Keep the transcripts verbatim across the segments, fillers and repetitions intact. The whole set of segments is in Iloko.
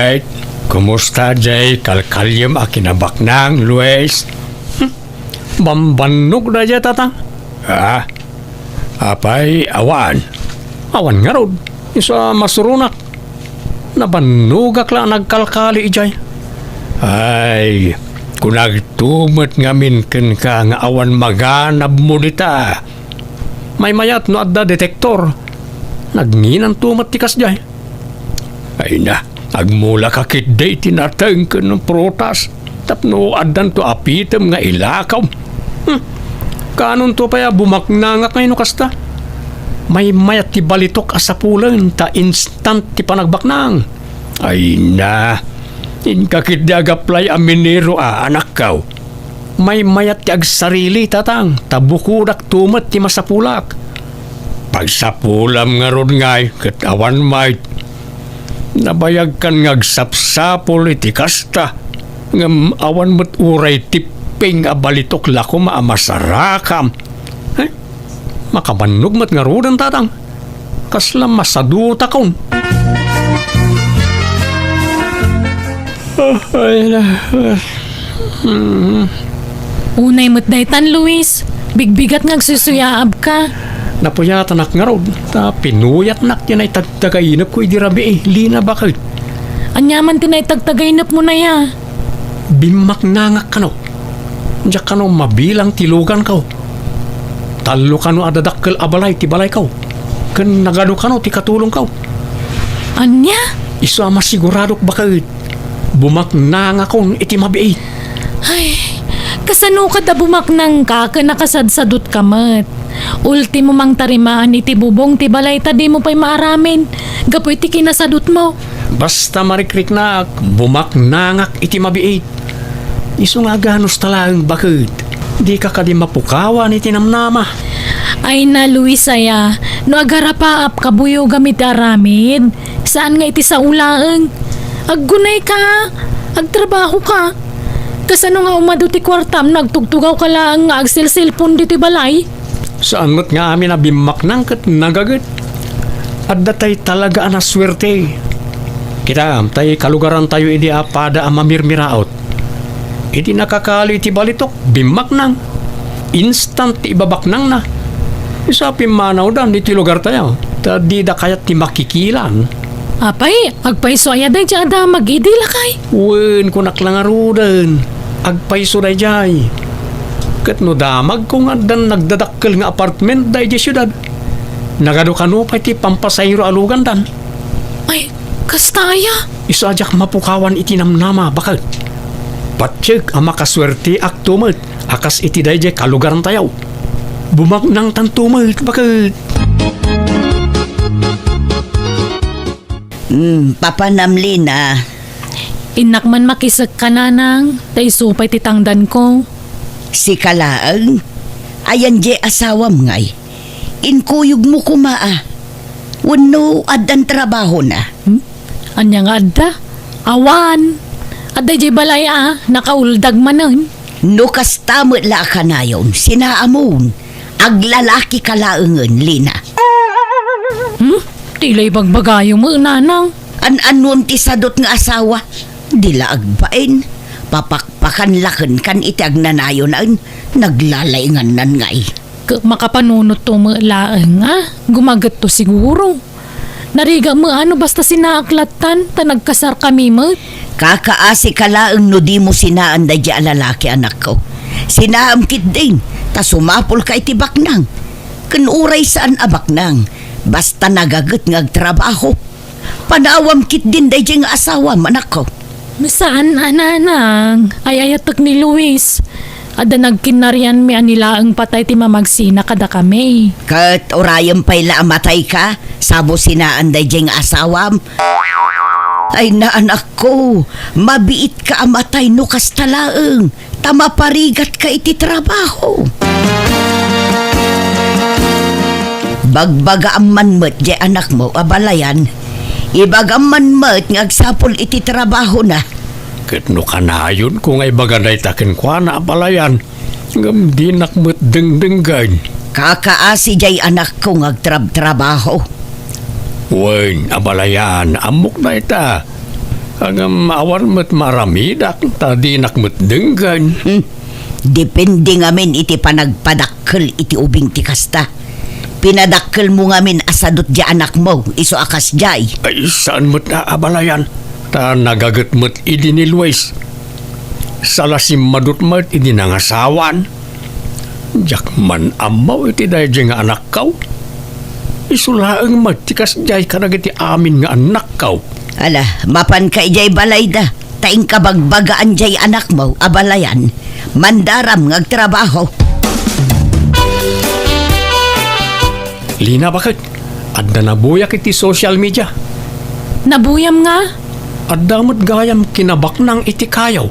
Ay, kumusta jay kalkaliem a kinabaknang, Luis? Hmm? Bambannog daydiay, Tatang? Ah, apay, awan. Awan ngarud. Isu a masuronak. Nabannogak la a nagkalkali idiay. Ay, kunagto met ngamin kenka nga awan maganabmo dita. Maymayat no adda detektor. Nagnginanto met ti kasdiay. Ay na, agmulaka ketdi iti nateng ken prutas tapno addanto a pitem nga ilakaw. Hmm. Kaanonto pay a bumaknangak ngay no kasta? Maymayat ti balitok a sapulen ta instant ti panagbaknang. Ay na, inka ketdi agaplay a minero a, anakko. Maymayat ti agsarili, Tatang, ta bukodakto met ti masapulak. Pagsapulam ngarud ngay ket awan met. Nabayagkan nga agsapsapul iti kasta, ngem awan met uray tipping a balitok la koma a masarakam. Eh, makabannog met ngaruden, Tatang. Kasla masadutakon. Ay, na, mm. Unay met daytan, Luis. Bigbigat nga agsusuyaabka. Napuyatanak ngarud, ta pinuyatnak ti naitagtagainepko idi rabii, Lina, baket. Ania man ti naitagtagainepmo aya? Bimmaknangak kano. Diak kano mabilang ti luganko. Tallo kano a dadakkel a balay ti balayko. Ken nagadu kano ti katulongko. Ania? Isu a masiguradok baket. Bumaknangakon iti mabiit. Ay, kasano kada bumaknangka ken nakasadsadutka met? Ultimo mangtarimaan iti bubong ti balay ta dimo pay maaramid gapu iti kinasadutmo. Basta marikriknak, bumaknangak iti mabiit. Isu nga aganusta laeng baket, dika kadi mapukawan iti namnama. Ay na, Luis aya, no agarapaap kabuyogam iti aramid, saan nga iti sao laeng. Aggunayka, agtrabahoka. Kasano nga umadu ti kuartam no agtugtugawka laeng nga agselselpon ditoy balay? Saan met nga amin a bimmaknang ket nagaget. Adda tay talaga a nasuerte. Kitam, tay kalugarantayo idi a pada a mamirmiraot. Idi nakakali ti balitok, bimmaknang. Instant ti ibabaknangna. Isu a pimmanawdan iti lugartayo, ta dida kayat ti makikilan. Apay, agpayso aya daydiay a damag idi, lakay? Wen, kunak la ngaruden. Agpayso daydiay. Ket no damagko nga addan nagdadakkel nga apartment daydiay siudad, nagadu kano pay ti pampasahero a lugandan. Ay, kasta aya? Isu a diak mapukawan iti namnama, baket. Patiek a makasuerteakto met a kas iti daydiay kalugarantayo. Bumaknangtanto met, baket. Hmm, papanam, Lina. Innak man makisekka, nanang, ta isu pay ti tangdanko. Sika laeng? Ayan diay asawam ngay? Inkuyogmo koma a. Wenno addan trabahona? Hmm? Ania nga adda? Awan. Adda diay balay a, nakauldag manen. No kasta met la a kanayon, sinaamon. Aglalakika laengen, Lina. Hmm? Ti la ibagbagayo met, nanang. An-anon ti sadut nga asawa? Di la agbain. Papakpakan la kenkan iti agnanayonan. Naglalaingannan ngay. Ket makapanunotto met laeng a gumagetto siguro. Narigat met a no basta sinaak lattan ta nagkasarkami met. Kakaasika laeng no dimo sinaan daydiay a lalaki, anakko. Sinaam ketdin ta sumapulka iti baknang. Ken uray saan a baknang, basta nagaget nga agtrabaho. Panawam ketdin daydiay nga asawam, anakko. Saan a, nanang, ay-ayatek ni Luis. Adda nagkinnarianmi a ni laeng patay ti mamagsina kadakami. Ket urayem pay la a matayka, sa mo sinaan daydiay nga asawam. Ay na, anakko, mabiitka a matay no kasta laeng, ta maparigatka iti trabaho. Bagbagaam man met diay anakmo a balayan, ibagam man met nga agsapul iti trabahona. Ket no kanayonko nga ibaga dayta kenkuana a balayan, ngem dinak met dengdenggen. Kakaasi diay anakko nga agtrabtrabaho. Wen, a balayan, ammok dayta. Ngem awan met maaramidak, ta dinak met denggen. Hmm. Depende ngamin iti panagpadakkel iti ubing ti kasta. Pinadakkelmo ngamin a sadut diay anakmo, isu a kasdiay. Ay, saan met a abalayan, ta nagaget met idi ni Luis. Sala simmadut met idi nangasawan. Diak man ammo iti daydiay nga anakko. Isu laeng met ti kasdiay kadagiti amin nga annakko. Ala, mapanka idiay balayda, ta inka bagbagaan diay anakmo, abalayan. Mandaram nga agtrabaho. Lina, baket? Adda nabuyak iti social media. Nabuyam nga? Adda met gayam kinabaknang iti kayo.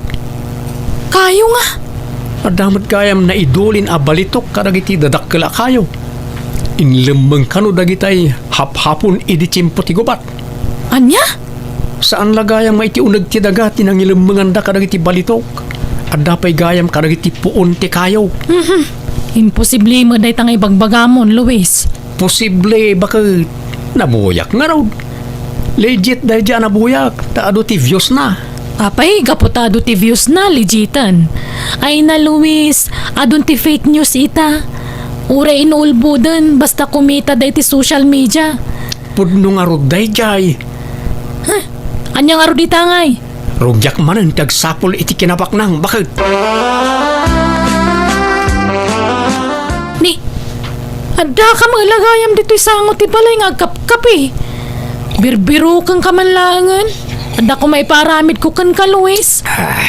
Kayo nga? Adda met gayam naidulin a balitok kadagiti dadakkel a kayo. Inlemmeng kano dagitay haphapon idi tiempo ti gubat. Ania? Saan la gayam nga iti uneg ti daga ti nangilemmenganna kadagiti balitok. Adda pay gayam kadagiti puon ti kayo. Mhm. Imposible met dayta nga ibagbagamon, Luis. Posible, baket? Nabuyak ngarud. Legit daydiay a nabuyak, ta adu ti views na. Apay, gapu ta adu ti views na, legiten. Ay na, Luis, adun ti fake news ita. Uray inulboden, basta kumita dayta iti social media. Pudno ngarud daydiay. Huh? Ania ngarud ita ngay? Rugiak manen ti agsapul iti kinabaknang, baket? Ni, adda ka met la gayam ditoy sango ti balay nga agkapkapi. Birbiruken ka man laengen. Adda koma ipaaramidko kenka, Luis. Ah,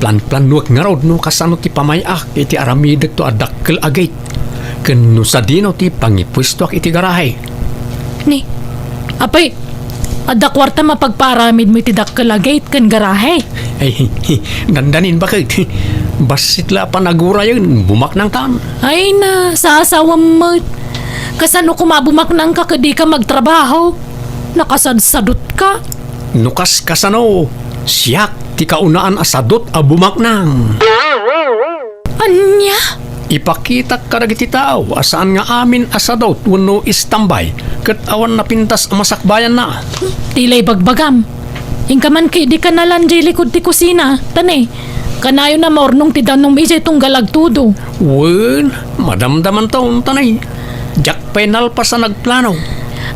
planplanuek ngarud no kasano ti pamay-ak iti aramidek to a dakkel a gate. Ken no sadino ti pangipuestoak iti garahe. Ni, apay, adda kuarta mapagpaaramidmo iti dakkel a gate ken garahe? Ay, dandanin, baket. Bassit la a panagurayen, bumaknangtan. Ay na, sasawam met. Kasano koma bumaknangka ket dika magtrabaho? Nakasadsadutka. No kas kasano, siak ti kaunaan a sadut a bumaknang. Ania? Ipakitak kadagiti tao a saan nga amin a sadut wenno istambay ket awan napintas a masakbayanna. Ti la ibagbagam. Inka man ket idi kanalan diay likud ti kusina, ta ne, kanayon a maurnong ti danum idiay tunggal agtudo. Wen, madamdamanton, ta ne, diak pay nalpas a nagplano.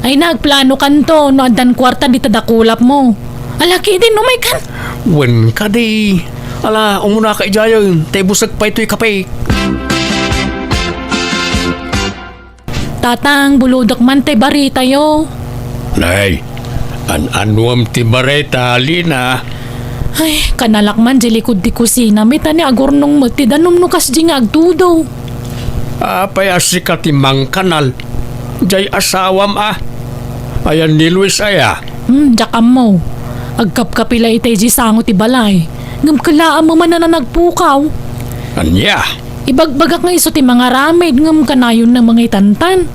Ay, nagplanokanto no addan kuarta dita dakulapmo. Ala, kidin, umaykan. Wen kadi. Ala, umunaka idiayen, ta ibusek pay toy kape. Tatang, bulodek man tay baritayo. Nay, an-anuem ti barita, Lina? Ay, kanalak man diay likud ti kusina, met ta ne agurnong met ti danum no kasdi nga agtudo. Apay a sika ti mangkanal? Diay asawam a? Ayan ni Luis aya? Hmm, diak ammo. Agkapkapi la itay diay sango ti balay. Ngem kellaem manen a nagpukaw. Ania? Ibagbagak nga isu ti mangaramid ngem kanayon a mangitantan.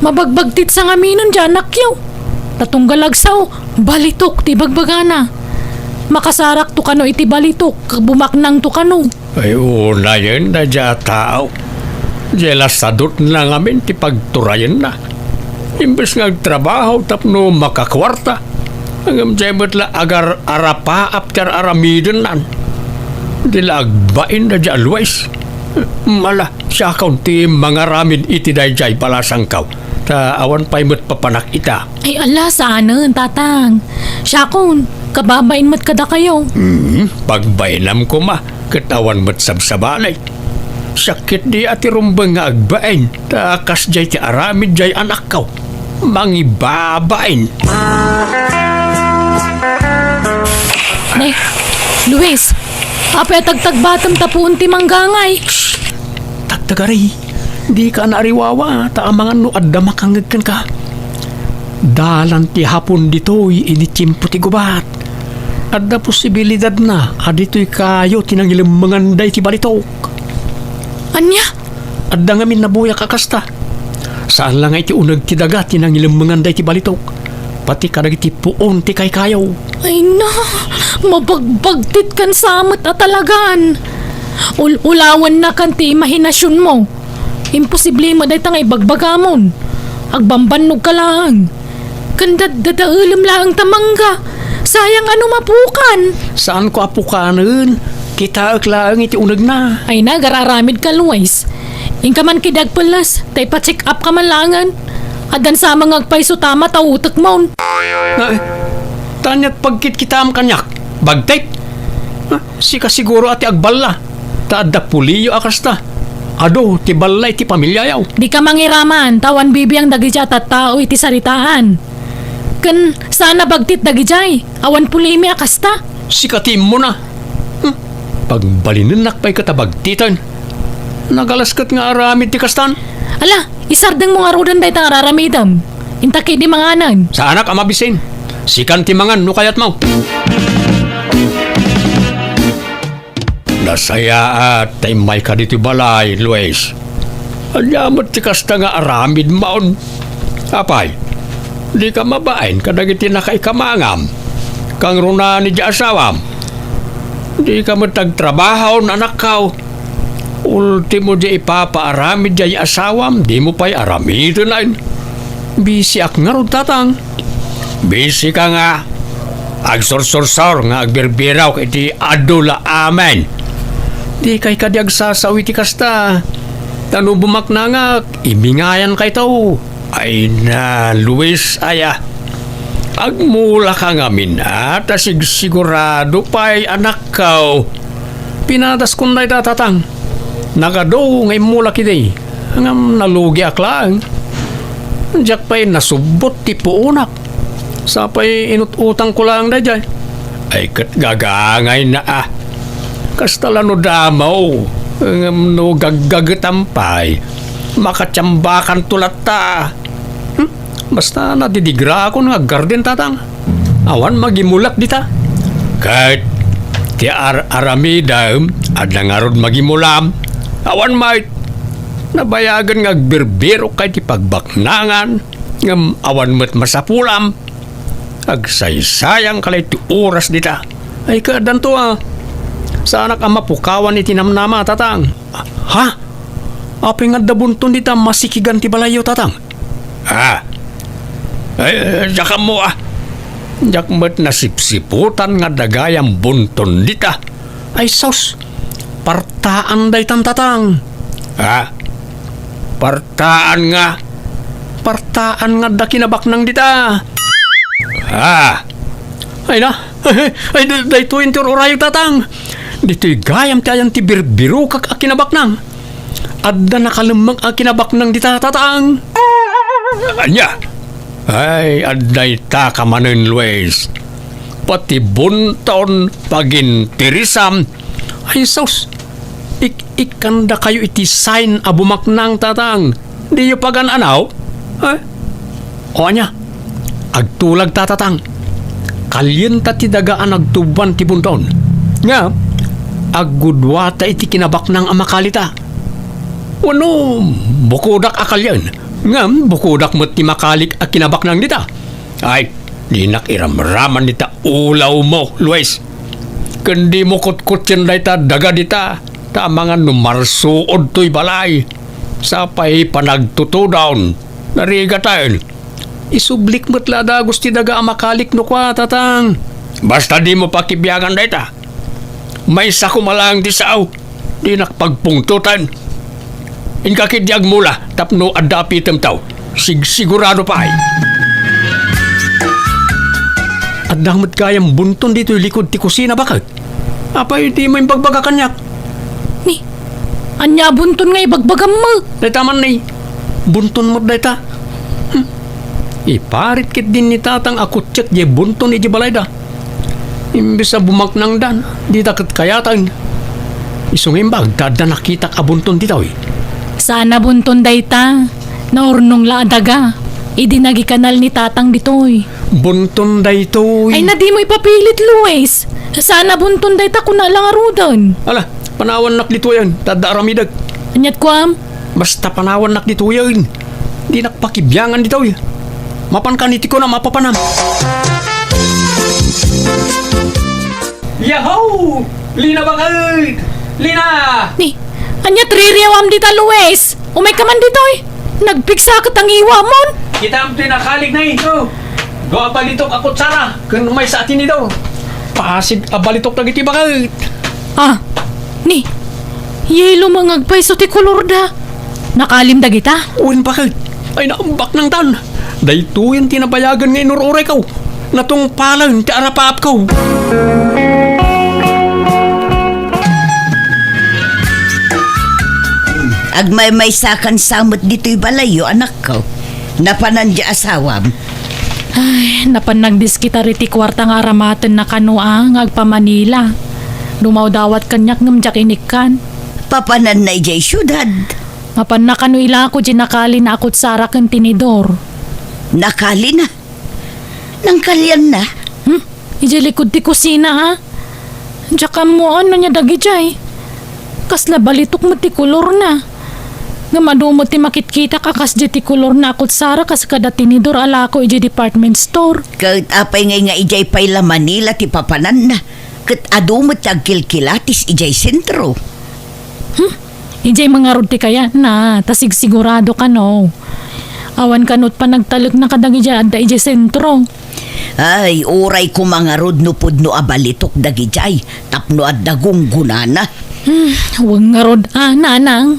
Mabagbagtit sa ngaminen diay anakyo. Ta tunggal agsao, balitok ti ibagbagana. Makasarakto kano iti balitok, bumaknangto kano. Ay, unayen daydiay a tao. Diay la sadutna ngamin ti pagturayenna. Imbes nga agtrabaho tapno makakuarta, ngem diay met la agar-arapaap ti ar-aramidennan. Di la agbain daydiay a Luis. Mala, siakon ti mangaramid iti daydiay balasangko. Ta awan pay met papanak ita. Ay, ala, saanen, Tatang. Siakon, kababain met kadakayo. Hmm, pagbainam koma, ket awan met sabsabali. Sakit di a ti rumbeng nga agbain, ta kasdiay ti aramid diay anakko. Mangibabain. Ne, Luis, apay a tagtagbatem ta puon ti manggangay? Shh! Tagtagari, dika naariwawa, ta amangan no adda makangngeg kenka. Dalan ti hapon ditoy idi tiempo ti gubat. Adda posibilidadna a ditoy kayo ti nangilemmenganda iti balitok. Ania? Adda ngamin nabuyak a kasta. Saan la nga iti uneg ti daga ti nangilemmenganda iti balitok. Pati kadagiti puon ti kaykayo. Ay na, mabagbagtit kan sa met a talagan. Ul-ulawanna kan ti imahinasionmo. Imposible met dayta nga ibagbagamon. Agbambannog ka laeng. Ken daddadaelem laeng ta mangga. Sayang a no mapukan. Saanko a pukanen. Kitaek laeng iti unegna. Ay na, agar-aramidka, Luis. Inka man ketdi agpelles, ta ipa-check up ka man laengen. Addan sa nga agpayso ta mautekmon. Ay, ta aniat pagkitkitam kaniak? Bagtit? Ah, sika siguro a ti agballa. Ta adda puliyo a kasta. Adu ti balla iti pamiliayo. Dika mangiraman, ta awan bibiang dagidiay a tattao iti saritaan. Ken saan a bagtit dagidiay, awan pulimi a kasta. Sika ti immuna. Hmm. Pagbalinennak pay ket a bagtiten. Nagalas ket nga aramid ti kastan. Ala, isardengmo ngaruden dayta nga ar-aramidem. Inta ketdi manganen. Saanak a mabisin. Sikan ti mangan no kayatmo. Nasayaat ta immayka ditoy balay, Luis. Ania met ti kasta nga aramidmon? Apay, dika mabain kadagiti nakaikamangam? Kangrunaan idiay asawam? Dika met agtrabaho, anakko. Ultimo, diay ipapaaramid diay asawam, dimo pay aramiden. Bisiak ngarud, tatang. Bisika nga agsursursor nga agbirbirok iti adu la amin. Dikay kadi agsasao iti kasta. Ta no bumaknangak, ibingayankayto. Ay na, Luis, aya. Agmulaka ngamin, a, ta sigsigurado pay, anakko. Pinadaskon dayta, tatang. Nagadu nga immulak idi. Ngem nalugiak laeng. Diak pay nasubbot ti puonak. Sa pay inut-utangko laeng daydiay. Ay ket gagangayna a. Kasta la no damo. Ngem no gaggagetam pay, makatiambakanto latta. Hmm? Basta nadidigraakon nga aggarden, tatang. Awan magimulak dita. Ket ti ar-aramidem, adda ngarud magimulam. Awan met. Nabayagen nga agbirbirokka iti pagbaknangan, ngem awan met masapulam. Agsaysayangka la iti oras dita. Ay, kaaddanto a. Saanak a mapukawan iti namnama, tatang. Ha? Apay nga adda bunton dita masikigan ti balayyo, tatang? Ah. Ay, diak ammo, a. Diak met nasipsiputan nga adda gayam bunton dita. Ay, sus. Partaan daytan, tatang. Ah. Partaan nga. Partaan nga adda kinabaknang dita. Ah. Ay na. Ay, da-, daytoy ti ur-urayog, tatang. Ditoy gayam ti ayan ti birbirokak a kinabaknang. Adda nakalemmeng a kinabaknang dita, tatang. Ania? Ay, adda dayta ka manen, Luis. Pati bunton, paginteresam. Ay, sus. Ik-, ikkandakayo iti sign a bumaknang, tatang. Diyo pagan-anaw? Ha? O ania? Agtulagta, tatang. Kalienta ti daga a nagtuboan ti bunton. Nga, aggudua ta iti kinabaknang a makalita. Wenno, bukodak a kalien. Ngem, bukodak met ti makalik a kinabaknang dita. Ay, dinak iramraman dita ulawmo, Luis. Ken dimo kutkutten dayta daga dita, ta amangan no marsuod toy balay. Sa pay panagtutudon, narigaten. Isublik met la a dagus ti daga a makalik no kua, tatang. Basta dimo pakibiangan dayta. Maysa koma laeng ti sao. Dinak pagpungtotan. Inka ketdi agmula tapno adda apitemto. Sigsigurado pay. Adda met gayam bunton ditoy likod ti kusina, baket? Apay dimo imbagbaga kaniak? Ni, ania a bunton nga ibagbagam? Dayta man ni. Bunton met dayta. Hmm. Iparit ketdi ni tatang a kutsek diay bunton idiay balayda. Imbes a bumaknangdan, dita ket kayaten. Isu nga imbag ta adda nakitak a bunton ditoy. Saan a bunton dayta. Naurnong la a daga idi nagikanal ni tatang ditoy. Bunton daytoy. Ay, na dimo ipapilit, Luis. Saan a bunton dayta, kuna la ngaruden. Ala, panawannak ditoyen, ta adda aramidek. Aniat kuam? Basta panawannak ditoyen. Dinak pakibiangan ditoy. Mapanka ni ti kunam a papanam. Yahoo! Lina, baket! Lina! Ni, aniat ririawam dita, Luis? Umayka man ditoy. Nagpigsa ket a ngiwamon. Kitaem ti nakalikna, eh. Oh. Dua a balitok a kutsara ken maysa a tinidor. Pasig a balitok dagiti baket. Ah, ni, yellow nga agpayso ti kolorda. Nakalim dagita? Wen, baket. Ay, naambak nangtan. Daytoyen ti nabayagen nga inur-urayko. Natungpalen ti arapaapko. Agmaymaysakan sa met ditoy balayyo, anakko. Napanan di asawam. Ay, napan nagdiskitar iti kuarta nga aramatenna kano a nga agpa-Manila. Dumawdawat kaniak ngem diak inikkan. Papananna idiay siudad. Mapanna kano ilako di nakalina a kutsara ken tinidor. Nakalina? Nangkalianna? Hmm? Idiay likod ti kusina, a? Diak ammoan no ania dagidiay. Kasla balitok met ti kolorna. Ngem adu met ti makitkitak a kasdiay ti kolorna a kutsara kas kada tinidor a lako idiay department store. Ket apay ngay nga idiay pay la Manila ti papananna? Ket adu met ti agkilkilatis idiay sentro. Hmm? Idiay ngarud ti kayatna, ta sigsigurado kano. Awan kano panagtalekna kadagiti adda idiay sentro. Ay, uray koma ngarud no pudno a balitok dagidiay, tapno adda gunggonana. Hmm, wen ngarud, a, nanang.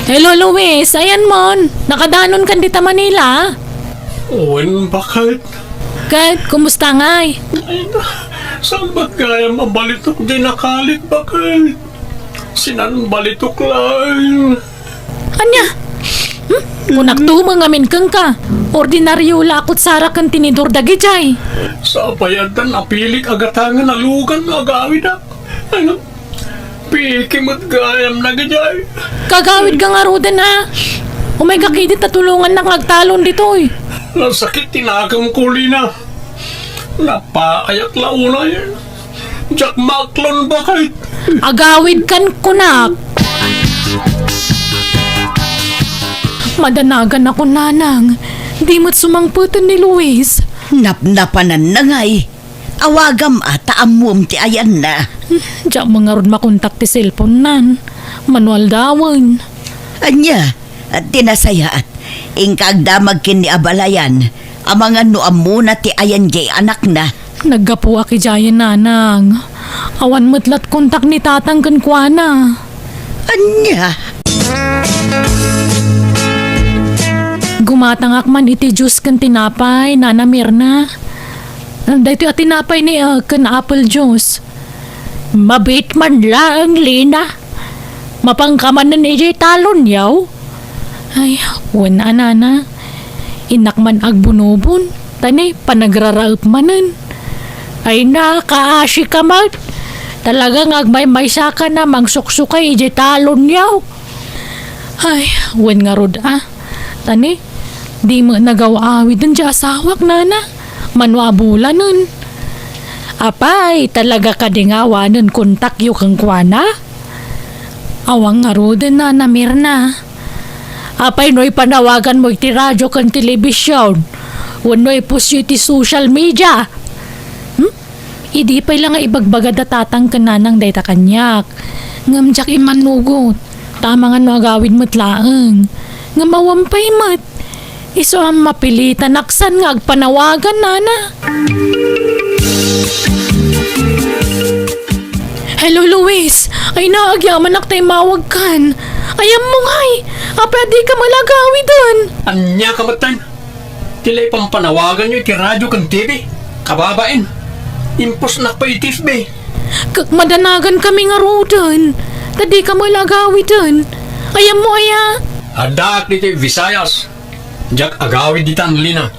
Hello, Luis. Ayanmon. Nakadanonkan dita Manila? Wen, baket. Ket, kumusta ngay? Ay, na, saan ba't gayam a balitok di nakalik, baket? Sinan balitok laeng. Ania? Hmm? Kunak to, mangamin kenka. Ordinaryo la a kutsara ken tinidor dagidiay. Sapay addan a pilik a gatangen a lugan nga agawidak. Ano? Piki met gayam dagidiay. Kagawidka ngaruden, a. Umayka ketdi ta tulongannak nga agtalon ditoy. Nasakit ti nakemko, Lina. Napaayak la unay. Diak maaklon, baket. Agawidkan kunak. Madanagan ako, nanang. Di met sumangpeten ni Luis. Napnapananna ngay. Awagam a ta ammom ti ayanna. Diak met ngarud makontak ti cellphone-nan. Mano aldawen. Ania? Ti nasayaat, inka agdamag ken ni abalayan, amangan no ammona ti ayan diay anakna. Naggapuak idiayen, nanang. Awan met lat kontak ni tatang kenkuana. Ania? Gumatangak man iti juice ken tinapay, Nana Mirna. Daytoy a tinapay ni, ah, ken apple juice. Mabiit man laeng, Lina. Mapanka manen idiay talonyo? Ay, wen a, nana. Innak man agbunobon, ta ni panagraraep manen. Ay, nakaasika met. Talaga nga agmaymaysakan a mangsuksukay idiay talonyo. Ay, wen ngarud a. Ta ni, di met nagaw-awiden diay asawak, nana. Mano a bulanen. Apay, talaga kadi nga awanen kontakyo kenkuana? Awan ngaruden, Nana Mirna. Apay no ipanawaganmo iti radio ken telebision, wenno ipostyo iti social media? Hmm? Idi pay la nga ibagbaga da tatang ken nanang dayta kaniak. Ngem diak immanugot. Ta amangan no agawid met laeng. Ngem awan pay met. Isu a mapilitan a saan nga agpanawagan, nana. Hello, Luis. Ay, naagyamanak ta immawagkan. Ay, ammo ngay. Apay a dika met la agawiden? Ania ka metten? Ti la ipampanawaganyo iti radio ken T V, kababain. Impostnak pay iti F B. K-, madanagan kami ngaruden. Ta dika met la agawiden. Ay, ammo aya? Addaak ditoy Visayas. Diak agawid ditan, Lina.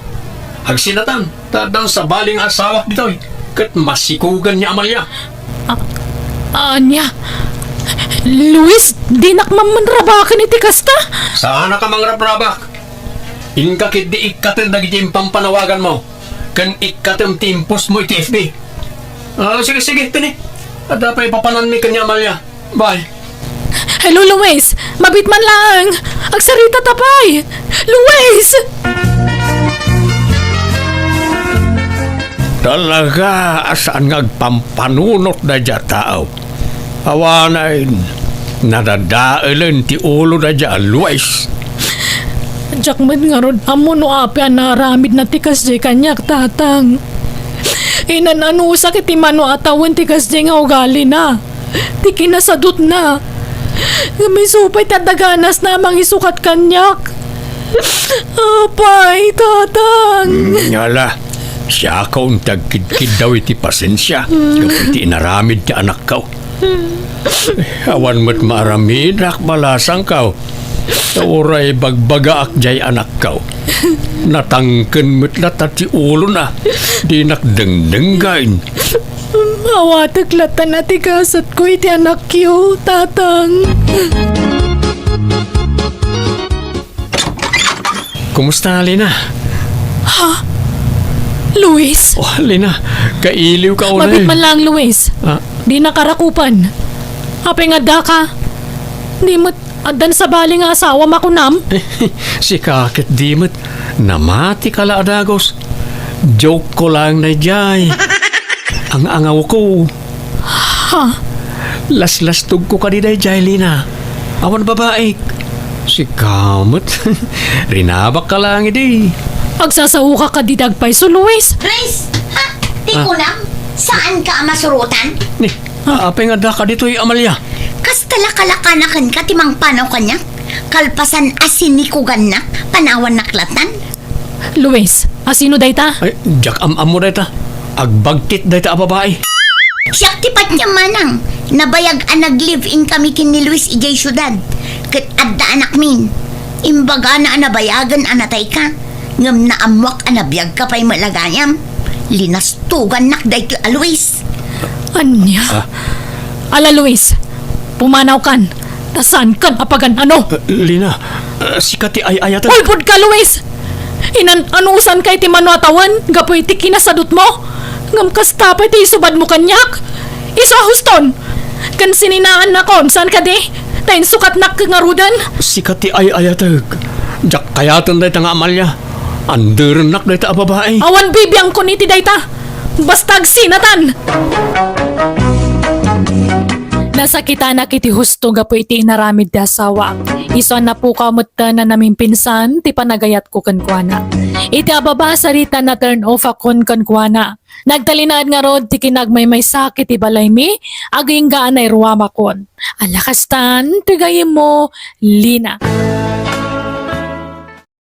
Agsinatan, ta addan sabali nga asawak ditoy. Ket masikogan ni Amalia. A-, ania? Luis, dinak man manrabaken iti kasta? Saanak a mangrabrabak. Inka ketdi ikkaten dagiti impampanawaganmo, ken ikkatem ti impostmo iti F B. Ah, sige, sige, tini. Adda pay papananmi ken ni Amalia. Bye. Hello, Luis. Mabiit man laeng. Agsarita ta pay. Luis! Talaga a saan nga agpampanunot daydiay a tao. Awanen, nadadaelen ti ulo daydiay a Luis. Diak met ngarud ammo no apay a naaramidna ti kasdiay kaniak, Tatang. Inan-anusak iti mano a tawen ti kasdiay nga ugalina, ti kinasadutna. Ngem isu pay ti adda ganasna a mangisukat kaniak. Apay, Tatang. Mm, ala, siakon ti agkidkiddaw iti pasensia gapu iti inaramid ti anakko. Awan met maaramidak, balasangko. Ta uray bagbagaak diay anakko, natangken met latta ti ulona, dinak dengdenggen. Awatek latta a ti gasatko iti anakyo, Tatang. Kumusta, Lina? Ha? Luis? Oh, Lina, kailiwka unay. Mabit man lang, Luis. Ah? Di nakarakupan. Apay nga adda ka? Di met addan sabali nga asawam a kunam? Sika ket di met. Namatika la a dagus. Joke ko lang daydiay. Ang-angawko. Ha? Laslastogko kadi daydiay, Lina. Awan babaik. Sika met. Rinabakka lang idi. Agsasaoka kadi dagpayso, Luis? Grace! Ha? Ti Ah. kunam? Saanka a masurotan? Ni, apay nga adda ka ditoy, Amalia? Kasta la kalakanakanka ti mangpanaw kaniak? Kalpasan a sinikugannak, panawannak latan? Luis, asino dayta? Ay, diak am-ammo dayta. Agbagtit dayta a babai. Siak ti patiem manang. Nabayag a nag-live-in kami ken ni Luis idiay siudad. Ket adda anakmin. Imbagana a nabayagen a natayka. Ngem naammoak a nabiagka pay met la gayam. Linastugannak daytoy a Luis. Ania? Ah. Ala, Luis, pumanawkan. Ta saankan a pagan-ano? Eh, Lina, eh, sika ti ay-ayaten. Ulpod ka, Luis! Inan-anusan ka iti mano a tawen gapu iti kinasadutmo? Ngem kasta pay ti isubadmo kaniak? Isu a huston! Ken sininaannakon, saan kadi? Ta insukatnak ket ngaruden? Sika ti ay-ayatek. Diak kayaten dayta nga Amalia. Anderennak dayta a babai. Awan bibiangkon iti dayta. Basta agsinatan! Nasakitanak iti husto gapu iti inaramid ti asawak. Isu a napukaw metten a namimpinsan ti panagayatko kenkuana. Iti a baba a sarita, na-turn off akon kenkuana. Nagtalinaed ngarud ti kinagmaymaysak iti balaymi, agingga a nairuamakon. Ala kastan ti gayyemmo, Lina.